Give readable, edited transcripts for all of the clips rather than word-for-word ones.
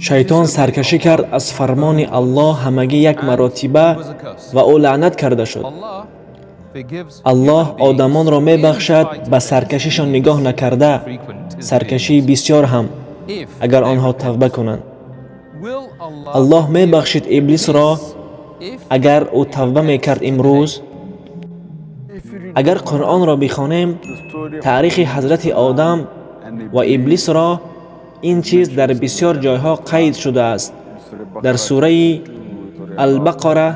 Шайтон саркашӣ кард аз фармони Аллоҳ ҳамагӣ як маротиба ва ӯ лаънат карда шуд. Аллоҳ одамонро мебахшад ба саркашишон нигоҳ накарда, саркашии бисёр ҳам, агар онҳо тавба кунанд. Аллоҳ мебахшид Иблисро, агар ӯ тавба мекард имрӯз. Агар Қуръонро бихонем, таърихи ҳазрати Одам ва Иблисро, ин чиз дар бисёр ҷойҳо қайд шудааст. Дар сураи Албақара,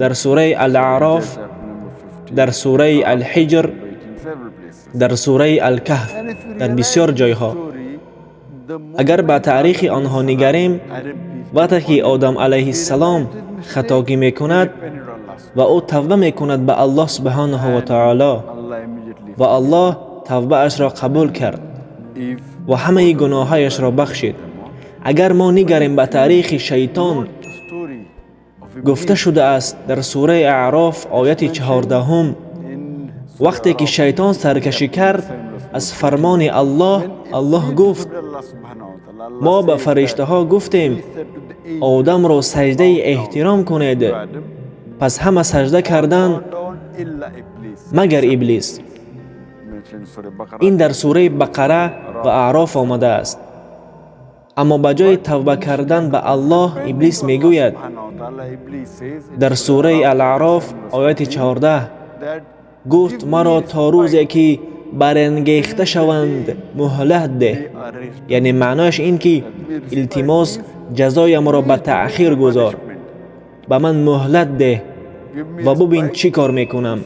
дар сураи Ал-Аъроф, дар сураи Алҳиҷр, дар сураи Алкаҳф, дар бисёр ҷойҳо. Агар ба таърихи онҳо нигарем, вақте ки Одам алайҳиссалом хатогӣ мекунад ва ӯ тавба мекунад ба Аллоҳ субҳанаҳу ва таоло, ва Аллоҳ тавбаашро қабул кард ва ҳамаи гуноҳҳояшро бахшид. Агар мо нигарем ба таърихи шайтон, гуфта шудааст дар сураи Аъроф ояти 14, вақте ки шайтон саркашӣ кард аз фармони Аллоҳ, Аллоҳ гуфт: мо ба фариштаҳо гуфтем, Одамро саҷдаи эҳтиром кунед. Пас ҳама саҷда карданд, магар Иблис. Ин дар сураи Бақара ва Аъроф омадааст. Аммо ба ҷои тавба кардан ба Аллоҳ, Иблис мегӯяд дар сураи Ал-Аъроф ояти 14, гуфт: маро то рӯзе ки барангехта шаванд муҳлат деҳ. Яъне маънояш ин ки илтимос, ҷазоямро ба таъхир гузор, ба ман муҳлат деҳ ва бубин чӣ кор мекунам.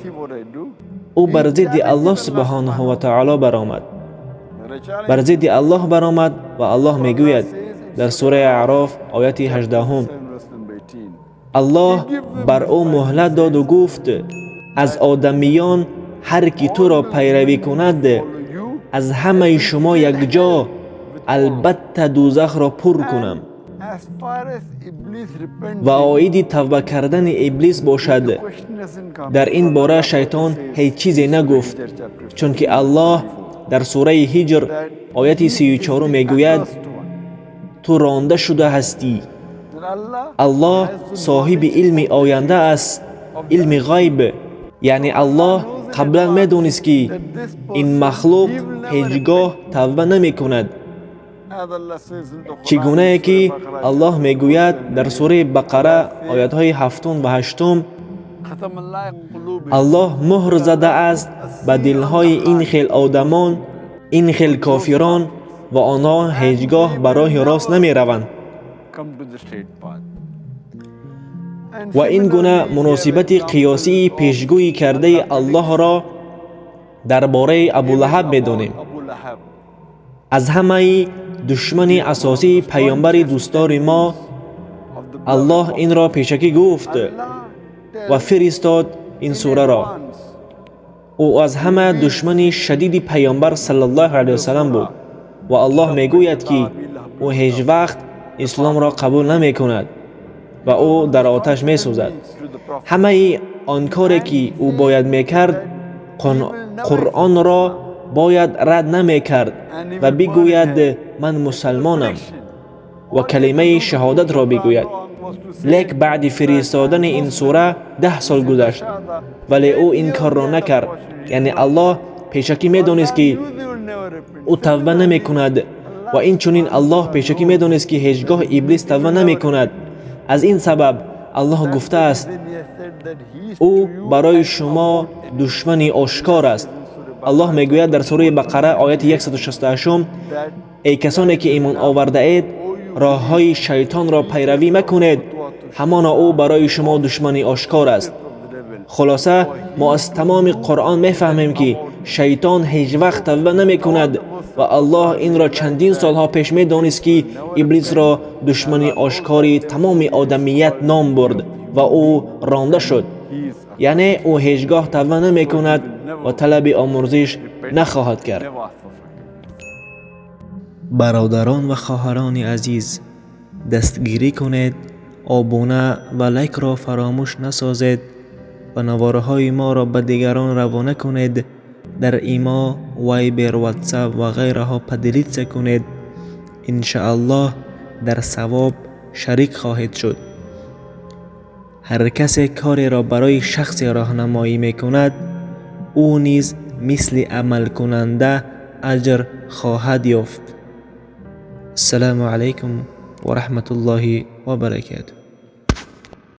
Ӯ бар зидди Аллоҳ субҳонаҳу ва таоло баромад, бар зидди Аллоҳ баромад ва Аллоҳ мегӯяд дар сураи Аъроф ояти 18, Аллоҳ бар ӯ муҳлат доду гуфт: аз одамиён ҳар ки туро пайравӣ кунад, аз ҳамаи шумо якҷо албатта дӯзахро пур кунам. Ва оиди тавба кардани Иблис бошад, дар ин бора шайтон ҳеҷ чизе нагуфт, чунки Аллоҳ дар сураи Ҳиҷр ояти 34 мегӯяд: ту ронда шуда ҳастӣ. Аллоҳ соҳиби илми оянда аст, илми ғайб. Яъне Аллоҳ қаблан медонист, ки ин махлуқ ҳеҷ гоҳ тавба намекунад. Чӣ гунае ки Аллоҳ мегӯяд дар сураи Бақара оятҳои 7 ва 8, Аллоҳ муҳр задааст ба дилҳои ин хел одамон, ин хел кофирон, ва онҳо ҳеҷ гоҳ ба роҳи рост намераванд. Ва ин гуна муносибати қиёсии пешгӯӣ кардаи Аллоҳро дар бораи Абулаҳаб медонем. Аз ҳамаи душмани асосии паёмбари дӯстдори мо, Аллоҳ инро пешакӣ гуфт ва фиристод ин сураро. Ӯ аз ҳама душмани шадиди паёмбар саллаллоҳу алайҳи васаллам буд ва Аллоҳ мегӯяд, ки ӯ ҳеҷ вақт исломро қабул намекунад ва ӯ дар оташ месӯзад. Ҳамаи он коре ки ӯ бояд мекард, Қуръонро бояд рад намекард ва бигӯяд ман мусалмонам ва калимаи шаҳодатро бигӯяд. Лек баъди фиристодани ин сура 10 сол гузашт, вале ӯ ин корро накард. Яъне Аллоҳ пешакӣ медонист, ки ӯ тавба намекунад ва инчунин Аллоҳ пешакӣ медонист, ки ҳеҷ гоҳ Иблис тавба намекунад. Аз ин сабаб Аллоҳ гуфтааст: ӯ барои шумо душмани ошкор аст. Аллоҳ мегӯяд дар сураи Бақара ояти 168: эй касоне ки имон овардаед, роҳҳои шайтонро пайравӣ макунед, ҳамоно ӯ барои шумо душмани ошкор аст. Хулоса, мо аз тамоми Қуръон мефаҳмем, ки шайтон ҳеҷ вақт тавба намекунад ва Аллоҳ инро чандин солҳо пеш медонист, ки Иблисро душмани ошкори тамоми одамият ном бурд ва ӯ ронда шуд. Яъне ӯ ҳеҷ гоҳ тавба намекунад ва талаби омурзиш нахоҳад кард. Бародарон ва хоҳарони азиз, дастгирӣ кунед, обуна ва лайкро фаромӯш насозед ва наворҳои моро ба дигарон равона кунед. Дар Имо, Вайбер, Ватсап ва ғайраҳо поделиться кунед. Иншааллоҳ, дар савоб шарик хоҳед шуд. Ҳар касе кореро барои шахсе роҳнамоӣ мекунад, ӯ низ мисли амалкунанда аҷр хоҳад ёфт. Ассалому алайкум ва раҳматуллоҳи ва баракатуҳ.